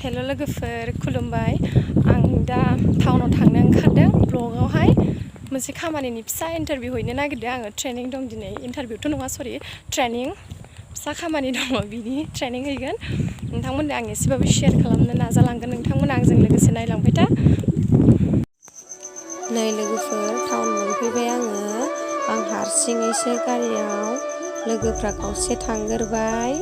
हेल' लोगोफोर खुलुमबाय आं दा टाउनाव थांनो ओंखारदों ब्लगावहाय मोनसे खामानिनि फिसा इन्टारभिउ हैनो नागिरदों आङो ट्रेनिं दं दिनै इन्टारभिउथ' नङा सरि ट्रेनिं फिसा खामानि दङ बिनि ट्रेनिं हैगोन नोंथांमोननो आं एसेबाबो शेयार खालामनो नाजालांगोन नोंथांमोना आंजों लोगोसे नायलांबाय था नै लोगोफोर टाउन मोनफैबाय आं हारसिङैसो गारियाव लोगोफ्रा खावसे थांगोरबाय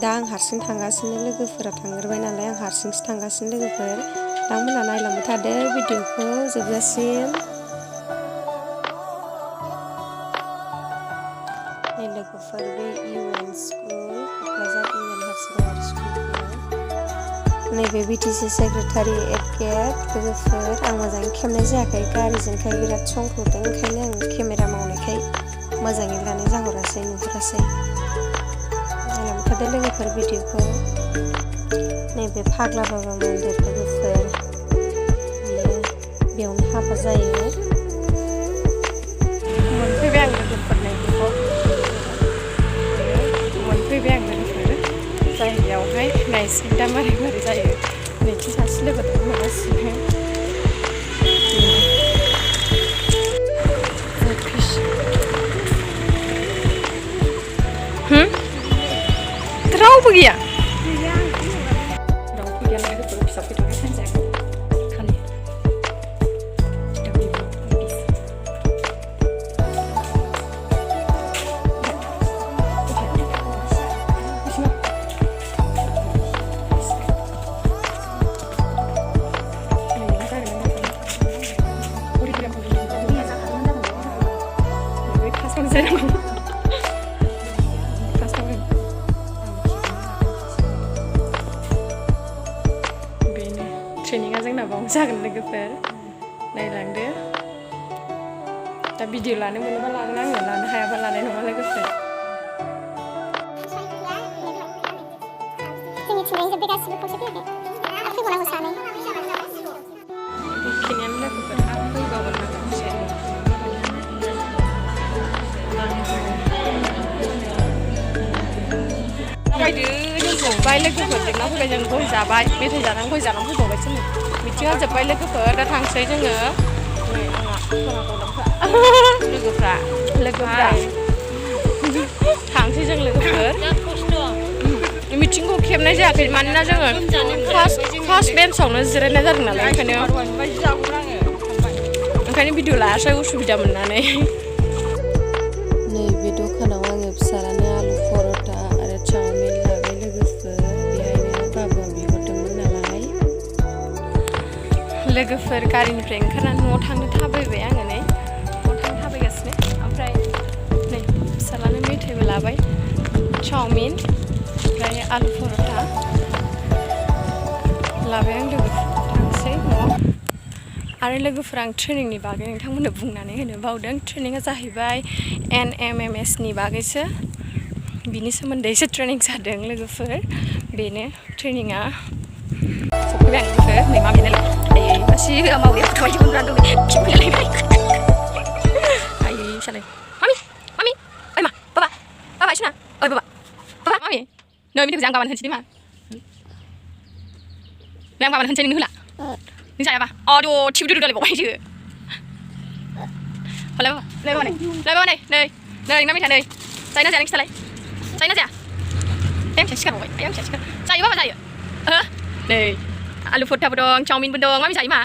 दा आं हारसिं थांगासिनो लोगोफोरा थांगोरबाय नालाय आं हारसिंसो थांगासिनो लोगोफोर नोंथांमोना नायलांबाय थादो भिडिअखौ जोबजासिम नै लोगोफोर बे UN school Kokrajhar UN higher secondary school नैबे BTC सेक्रेटारियेट गेट लोगोफोर आं मोजाङै खेबनाय जायाखै गारिजोंखाय बिराद संख्ल'दों ओंखायनो आं केमेरा मावनायखाय मोजाङै लानाय जाहरासै नुहुरासै नायलांबाय थादो लोगोफोर भिडिअखौ नैबे फाग्ला बाबा मन्दिर लोगोफोर बेयावनो हाबा जायो मोनफैबाय आं लोगोफोर नैबेखौ मोनफैबाय आं लोगोफोर जायगायावहाय नायसै दा मारै मारै जायो नैथि सासे लोगो दं नुगासिनो रावबो गैया रावबो गैया लोगोफोर फिसा फैथ'बाय सानसे खालि ट्रेनिंआ जोंना बावनो जागोन लोगोफोर नायलांदो दा भिडिअ लानो मोनोबा लागोन आङो लानो हायाबा लानाय नङा लोगोफोर बेखिनियानो लोगोफोर आरो फैबावगोन माखासे बाय लोगोफोर जोंना फैबाय जों गय जाबाय मेथाइ जानानै गय जानानै फैबावबाय जोङो मिथिङा जोब्बाय लोगोफोर दा थांसै जोङो नै आंहा लोगोफ्रा थांसै जों लोगोफोर मिथिंखौ खेबनाय जायाखै मानोना जोङो फार्स्ट बेन्चआवनो जिरायनाय जादों नालाय ओंखायनो भिडिअ लायासै उसुबिदा मोननानै नैबे दखानाव आङो फिसालानो आलु पर'था आरो चाउमिन लाबाय लोगोफोर बेहायनो बाबुआ बिहरदोंमोन नालाय लोगोफोर गारिनिफ्राय ओंखारनानै न'आव थांनो थाबायबाय आङो नै न'आव थांनो थाबायगासिनो ओमफ्राय नै फिसालानो मेथाइबो लाबाय चाउमिन ओमफ्राय आलु पर'था लाबाय आं लोगोफोर थांसै न'आव आरो लोगोफोर आं ट्रेनिंनि बागै नोंथांमोननो बुंनानै होनो बावदों ट्रेनिंआ जाहैबाय NMMS नि बागैसो बिनि सोमोन्दैसो ट्रेनिं जादों लोगोफोर बेनो ट्रेनिंआ सफैबाय आं लोगोफोर नै मामि नालाय आयै मासि होआ मावैया थाबाय जों दं खिफैलायबाय आयै सालाय मामि ओइ मा बाबा इसिना ओइ बाबा मामि नै मिनिखौ आं बाबानो होनसै मा नै आं बाबानो होनसै नोंनो होला नों जायाबा अद' थिउ दालायबावबायसो हलाय बाबा नै नोंना मेथा नै जायोना जाया नों खिथालाय जायोना जाया आं फिसा सिखारबावबाय आं फिसा सिखार जायो बाबा जायो नै आलु पर'थाबो दं चाउमिनबो दं मामि जायो मा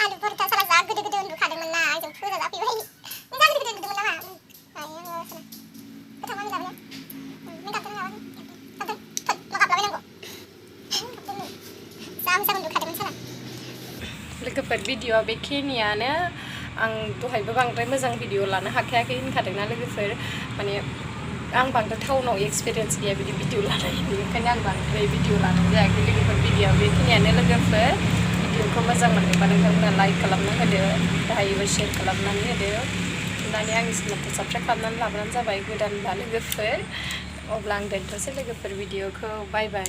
आलु पर'था साला जा गोदो उन्दुखादोंमोन ना आंजों फोजा जाफैबाय नों जा गोदो उन्दुदोंमोन नामा गोथाव मामि लाबोनो नों गाबदों नामा गाबदों मा गाबलाबायनांगौ जा मोजां उन्दुखादोंमोन साला लोगोफोर भिडिअआ बेखिनियानो आं दहायबो बांद्राय मोजां भिडिअ लानो हाखायाखै होनखादोंना लोगोफोर माने आं बांद्राय टाउनाव एक्सपिरियेन्स गैया बिदि भिडिअ लानायनि बेनिखायनो आं बांद्राय भिडिअ लानाय जायाखै लोगोफोर भिडिअआ बेखिनियानो लोगोफोर भिडिअखौ मोजां मोनोबा नोंथांमोना लाइक खालामना होदो दाहायबो शेयार खालामनानै होदो दानिया आंनि चेनेलखौ साबस्क्राइब खालामनानै लाब्लानो जाबाय गोदानबा लोगोफोर अब्ला आं दोनथ'सै लोगोफोर भिडिअखौ बाय बाय